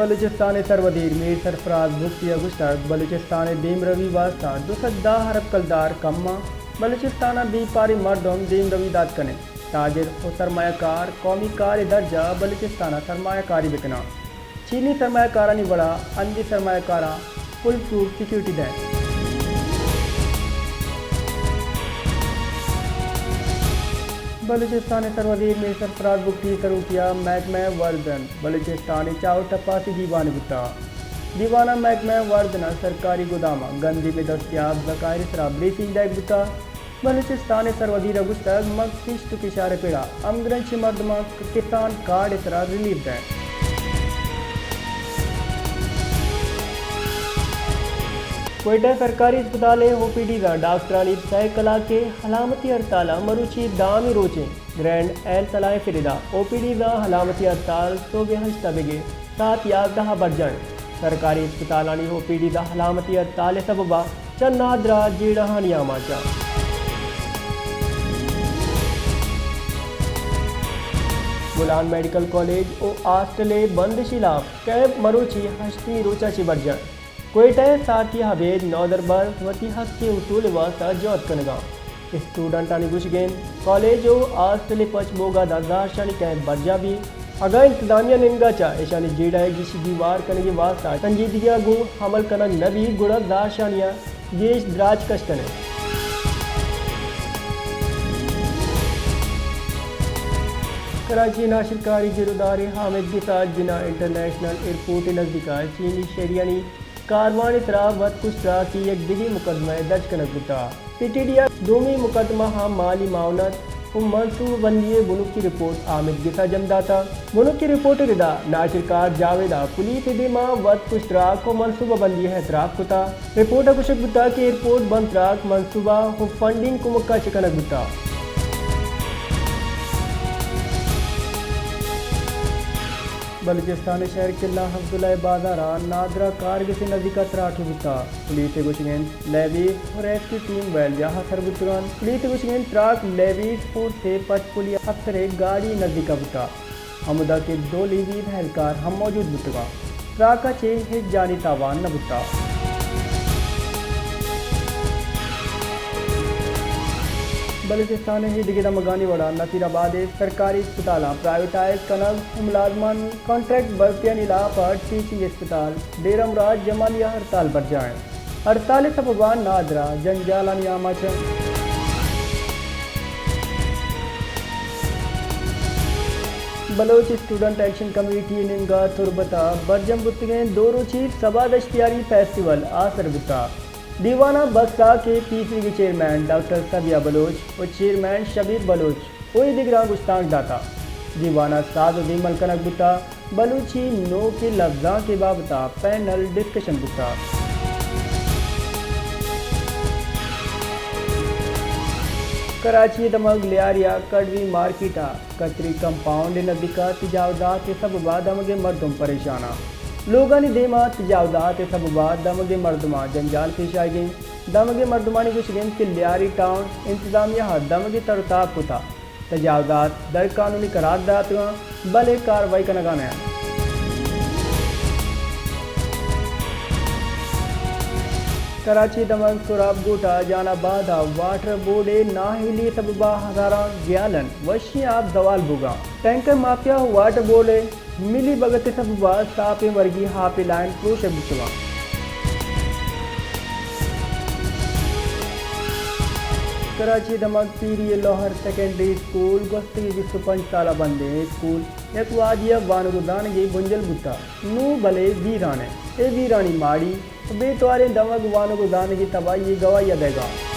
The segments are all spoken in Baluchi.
بلوچستان ءِ سروزیر میر سرفراز بگٹی ءَ گوشتگ، بلوچستان ءِ دیمروی واستہ دو سد دہ ارب کلدار کم اَنت، بلوچستان ءَ بیپاریں مردم دیمروی دات کن اَنت، تاجر ءُ سرمایہ کار قومی کار ءِ درجہ ءَ بلوچستان ءَ سرمایہ کاری بہ کن اَنت۔ چینی سرمایہ کارانی وڑا ہندی سرمایہ کاراں فول پروف سیکورٹی دئیں۔ بلوچستان ءِ سروزیر میر سرفراز بگٹی ءِ سروکی ءَ محکمہ ورزن بلوچستان ءِ چاہ ءُ ٹپاسی دیوانے بوتگ۔ دیوان ءَ محکمہ ورزن ءَ سرکاری گوداماں گندم ءِ دستیاب ذخائر ءِ سرا بریفنگ دئیگ بوتگ۔ بلوچستان ءِ سروزیر ءَ گوشتگ، مگس کشت ءُ کشار ءِ پڑ ءَ ہمگرنچیں مردماں کسان کارڈ ءِ سرا ریلیف دئیں۔ کوئٹہ ءِ سرکاری اسپتال ءِ او پی ڈیز ءَ ڈاکٹرانی سئے کلاکے سلامتی ہڑتال ءَ مروچی دہمی روچیں گرینڈ ہیلتھ الائنس ءِ ردا او پی ڈیز ءِ سلامتی ہڑتال سہب ءِ ہشت ءَ بگر ساعت یازدہ ءَ برجاہ اِنت۔ سرکاری اسپتالانی او پی ڈیز ءِ سلامتی ہڑتال ءِ سبب ءَ چہ نادراہ جیڑہانی آماچ اَنت۔ بولان میڈیکل کالج ءُ ہاسٹل ءِ بندش ءِ ہلاپ کیمپ مروچی ہشتمی روچ ءَ چہ برجاہ اِنت۔ کوئٹہ ءِ ساعتی ءَ ابید نودربر وتی حق ءِ حصول ءِ واستہ جہد کنگ ءَ اَنت۔ اسٹوڈنٹانی گوشگ اِنت، کالج ءُ ہاسٹل ءِ پچ بوگ ءَ داں زہرشانی کیمپ برجاہ بیت۔ اگاں انتظامیہ ءِ نیمگ ءَ چہ ایشانی جیڑہ ءِ گیشی دیوار کنگ ءِ واستہ سنجیدگی ءَ گوں عمل کنگ نہ بیت، گڑا زہرشانی ءَ گیش دراج کش کن اَنت۔ کراچی ءِ ناشرکاری گرودار ءِ حامد گسا جناح انٹرنیشنل ایئرپورٹ ءِ نزدیک ءَ چینی شہریانی کاروان ءِ سرا وت کش تراک ءِ یک دگہ مقدمہ ءَ درج کنگ بوتگ۔ پی ٹی ڈی ءَ دومی مقدمہ ءَ مالی معاونت ءُ منصوبہ بندی ءِ بنکی رپورٹ حامد گسا جم داتگ۔ بنکی رپورٹ ءِ ردا ناشرکار جاوید ءَ پولیس ءِ دیما وت کش تراک ءُ منصوبہ بندی ءِ اعتراف کتگ۔ رپورٹ ءَ گوشگ بوتگ کہ ایئرپورٹ بند تراک منصوبہ ءُ فنڈنگ کمک ءَ چہ کنگ بوتگ۔ بلوچستان ءِ شہر قلعہ عبداللہ ءِ بازار ءَ نادراہ کارگس ءِ نزیک ءَ تراکے بوتگ۔ پولیس ءِ گوشگ اِنت، لیویز ءُ ریسکیو ٹیم ویل جاہ ءَ سر بوتگ اَنت۔ پولیس ءِ گوشگ اِنت، تراک لیویز فورس ءِ پٹ پولیس ءِ افسرے گاڑی ءِ نزیک ءَ بوتگ، ہمودا کہ دو لیویز اہلکار ہم موجود بوتگ اَنت۔ تراک ءَ چہ ہچ جانی تاوان نہ بوتگ۔ بلوچستان ءِ دگہ دمگانی وڑا نصیر آباد ءِ سرکاری اسپتالاں پرائیویٹائز کنگ ءُ ملازمانی کانٹریکٹ بھرتیانی ہلاپ ءَ ٹیچنگ اسپتال ڈیرہ مراد جمالی ءَ ہڑتال برجاہ اِنت۔ ہڑتال ءِ سبب ءَ نادراہ جنجالانی آماچ اَنت۔ بلوچ اسٹوڈنٹ ایکشن کمیٹی ءِ نیمگ ءَ تربت ءَ برجم بوتگیں دو روچی سبا دشتیاری فیسٹیول آسر بوتگ۔ دیوان ءَ بساک ءِ P C D chairman doctor Sabiha Baloch ءُ چیئرمین شبیر بلوچ ءُ اے دگراں گشتانک داتگ۔ دیوان ءَ ساز ءُ زیمل کنگ بوتگ۔ بلوچی نوکیں لبزانک ءِ بابت ءَ پینل ڈسکشن بوتگ۔ کراچی ءِ دمگ لیاری ءِ کڑوی مارکیٹ ءَ کچری کمپاؤنڈ ءِ نزیک ءَ تجاوزات ءِ سبب ءَ دمگ ءِ مردم پریشان اَنت۔ لوگانی دیم ءَ تجاوزات ءِ سبب ءَ دمگ ءِ مردماں جنجال پیش آیگ اِنت۔ دمگ ءِ مردمانی گوشگ اِنت کہ لیاری ٹاؤن انتظامیہ ءَ دمگ ءِ تر ءُ تاب کتگ۔ تجاوزات غیر قانونی قرار داتگ اَنت، بلے کاروائی کنگ ءَ نہ اَنت۔ کراچی ءِ دمگ سوراب گوٹھ ءَ جان آباد ءَ واٹر بورڈ ءِ نااہلی ءِ سبب ءَ ہزاراں گیالن وشیں آپ زوال بوگ ءَ اَنت۔ ٹینکر مافیا ءُ واٹر بورڈ ءِ ملی بھگت ءِ سبب ءَ ساپیں ورگی آپ ءِ لائن پروشگ بوتگ اَنت۔ کراچی ءِ دمگ پیری ءِ لوہر سیکنڈری اسکول گوستگیں بیست ءُ پنچ سال ءَ بند اِنت۔ اے اسکول یک وہدے ءَ وانگ ءُ زانگ ءِ بنجل بوتگ، نوں بلے ویران اِنت۔ اے ویرانی ماڑی ءُ بے تواریں دمگ وانگ ءُ زانگ ءِ تباہی ءِ گواہی ءَ دئیگ ءَ اِنت۔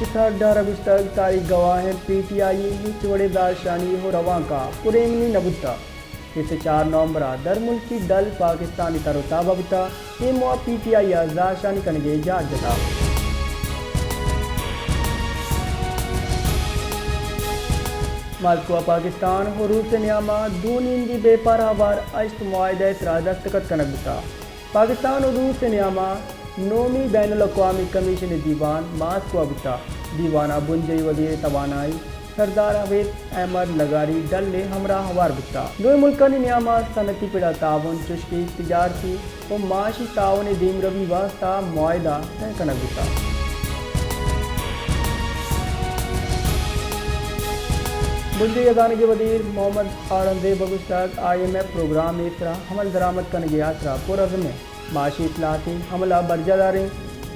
اسحاق ڈار ءَ گوشتگ، تاریخ گواہ اِنت، پی ٹی آئی ءِ ہچ وڑیں زہرشانی ءُ روانک ءَ پُر ایمنی نہ بوتگ۔ بیست ءُ چار نومبر ءَ درملکی ڈل پاکستانی تر ءُ تاب ءَ بوتگ۔ اے موہ ءَ پی ٹی آئی ءَ زہرشانی کنگ ءِ جہد جتگ۔ ماسکو ءَ پاکستان ءُ روس ءِ نیام ءَ دو نیمگی بیپار ءَ ہوار ہشت معاہدہ ءِ سرا دستخط کنگ بوتگ۔ پاکستان ءُ روس ءِ نیام ءَ نومی بین الاقوامی کمیشن ءِ دیوان ماسکو ءَ بوتگ۔ دیوان ءَ بنجاہی وزیر توانائی سردار ابید احمد لغاری ڈل ءِ ہمراہ ہوار بوتگ۔ دوئیں ملکانی نیام ءَ صنعتی پڑ ءَ تعاون چشکہ تجارتی ءُ معاشی تعاون ءِ دیمروی ءِ واستہ معاہدہ طے کنگ بوتگ۔ بنجاہی ہزانگ ءِ وزیر محمد اورنگزیب ءَ گوشتگ، آئی ایم ایف پروگرام ءِ سرا عمل درآمد کنگ ءِ ہاترا پرعزم ایں، معاشی اصلاحات ءِ عمل ءَ برجاہ داریں،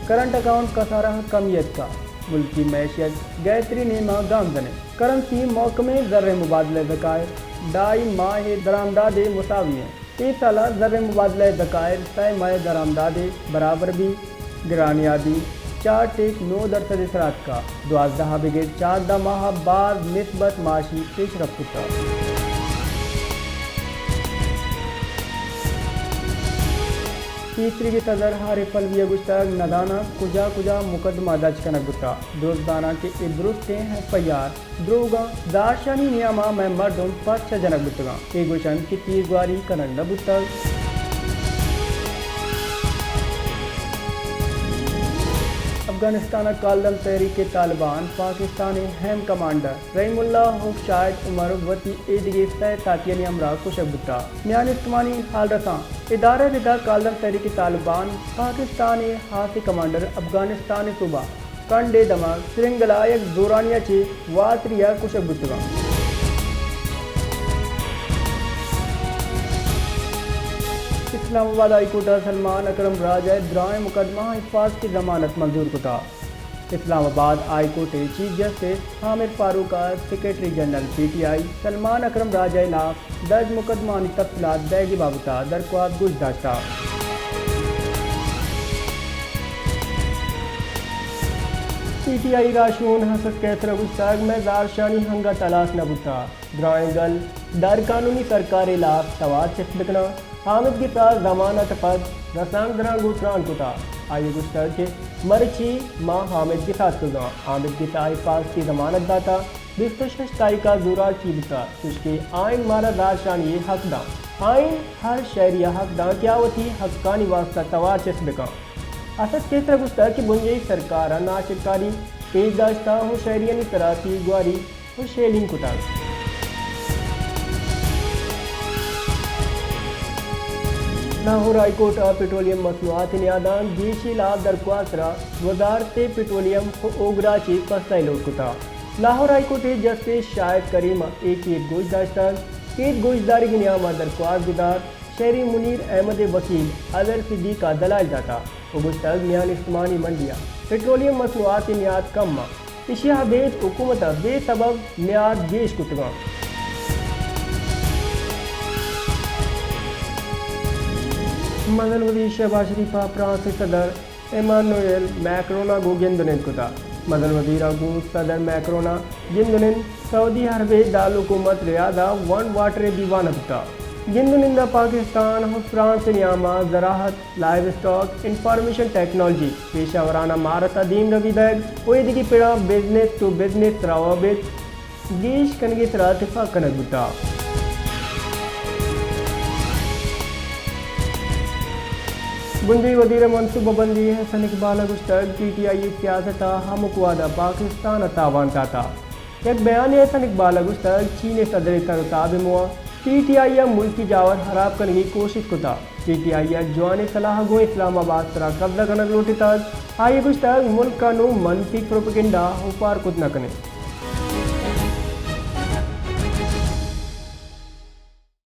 کرنٹ اکاؤنٹ کسارہ ءَ کمی اتکگ، ملکی معیشت گہتری ءِ نیمگ ءَ گامزن ایں، کرنسی محکمہ زر مبادلہ ءِ ذخائر ڈھائی ماہ ءِ درآمدات ءِ مساوی ایں۔ اے سال ءَ زر مبادلہ ءِ ذخائر سئے ماہ ءِ درآمدات ءِ برابر بیت، گرانیابی چار ٹیک نو درسد ءِ سرا اتکگ، دوازدہ ءَ بگر چاردہ ماہ ءَ باز مثبت معاشی پیشرفت بوتگ۔ پیسریگیں صدر عارف علوی ءَ گوشتگ، نزاناں کجا کجا مقدمہ درج کنگ بوتگ، درست زاناں کہ اے درستیں ایف آئی آر دروگاں، زہرشانی نیام ءَ مئے مردم پرچا جنگ بوتگاں؟ اے گوش انت کہ تیرگواری کنگ نہ بوتگ۔ افغانستان ءَ کالعدم تحریک طالبان پاکستان ءِ اہم کمانڈر رحیم اللہ ءُ شاہد عمر وتی ایدگہ سئے ساتھیانی ہمراہ کشگ بوتگ۔ میان استمانی حال رساں ادارہ ءِ ردا کالعدم تحریک طالبان پاکستان ءِ ہاسیں کمانڈر افغانستان ءِ صوبہ کنڈ ءِ دمگ سرنگل ءَ یک زورانی ءَ چہ واتری ءَ کشگ بوتگ انت۔ اسلام آباد ہائی کورٹ ءَ سلمان اکرم راجہ ءِ درائیں مقدمہ ءَ حفاظتی ضمانت منظور کتگ۔ اسلام آباد ہائی کورٹ ءِ چیف جسٹس عامر فاروق ءَ secretary general P T I Salman Akram Raja ءِ ہلاپ درج مقدمہانی تفصیلات دئیگ ءِ بابت ءَ درخواست گوش داشتگ۔ پی ٹی آئی راہشون حسد قیصر ءَ گوشتگ، مئے زہرشانی انگت ہلاس نہ بوتگ۔ درائیں گل در قانونی سرکار ءِ ہلاپ توار چست بکناں۔ حامد گس ءَ ضمانت ءَ پد رسانکدراں گوں تران کتگ۔ آئی ءَ گوشتگ کہ مرچی ما حامد گس ءَ اتکگاں۔ حامد گس ءَ حفاظتی ضمانت داتگ۔ بیست ءُ شش تاریخ ءَ زوراکی بوتگ، چوشکہ آئین مارا زہرشانی ءِ حق داں۔ آئین ہر شہری ءَ حق داں کہ آ وتی حقانی واستہ توار چست بکن۔ اسد قیصر ءَ گوشتگ کہ بنجاہی سرکار ءَ ناشرکاری پیش داشتگ ءُ شہریانی سرا تیرگواری ءُ شیلنگ کتگ۔ لاہور ہائی کورٹ ءَ پٹرولیم مصنوعات ءِ نیاداں گیشی لاپ درخواست ءَ را وزارت پٹرولیم ءُ اوگرا چہ پسہ ءِ لوٹ کتگ۔ لاہور ہائی کورٹ ءِ جسٹس شاہد کریم ءَ اے کیس گوش داشتگ۔ کیس گوشدارگ ءِ نیام ءَ درخواست گدار شہری منیر احمد ءِ وکیل اظہر صدیق ءَ دلائل داتگ ءُ گوشتگ، میان استمانی منڈی ءَ پٹرولیم مصنوعات ءِ نیاد کم انت، ایشی ءَ ابید حکومت ءَ بے سبب نیاد گیش کتگ انت۔ مزن وزیر شہباز شریف ءَ فرانس ءِ صدر ایمانوئل میکرون ءَ گوں گند ءُ نند کتگ۔ مزن وزیر ءَ گوں صدر میکرون ءَ گند ءُ نند سعودی عرب ءِ دارالحکومت ریاض ءَ ون واٹر ءِ دیوان ءَ بوتگ۔ گند ءُ نند ءَ پاکستان ءُ فرانس ءِ نیام ءَ زراعت، لائیو اسٹاک، انفارمیشن ٹیکنالوجی، پیشہ ورانہ مہارت ءِ دیمروی دئیگ ءُ ایدگہ پڑاں بزنس ٹو بزنس روابط گیش کنگ ءِ سرا تپاک کنگ بوتگ۔ بنجاہی وزیر ءِ منصوبہ بندی احسن اقبال ءَ گوشتگ، پی ٹی آئی ءِ سیاست ءَ ہمک وہد ءَ پاکستان ءَ تاوان داتگ۔ یک بیانے ءَ احسن اقبال ءَ گوشتگ، چین ءِ صدر ءِ تر ءُ تاب ءِ موہ ءَ پی ٹی آئی ءَ ملکی جاور ہراب کنگ ءِ کوشست کتگ۔ پی ٹی آئی ءَ جوانیں سلاہ ءَ گوں اسلام آباد ءِ سرا قبضہ کنگ لوٹتگ۔ آئی ءَ گوشتگ، ملک ءَ نوں منفی پروپیگنڈا اوپار کت نہ کنیں۔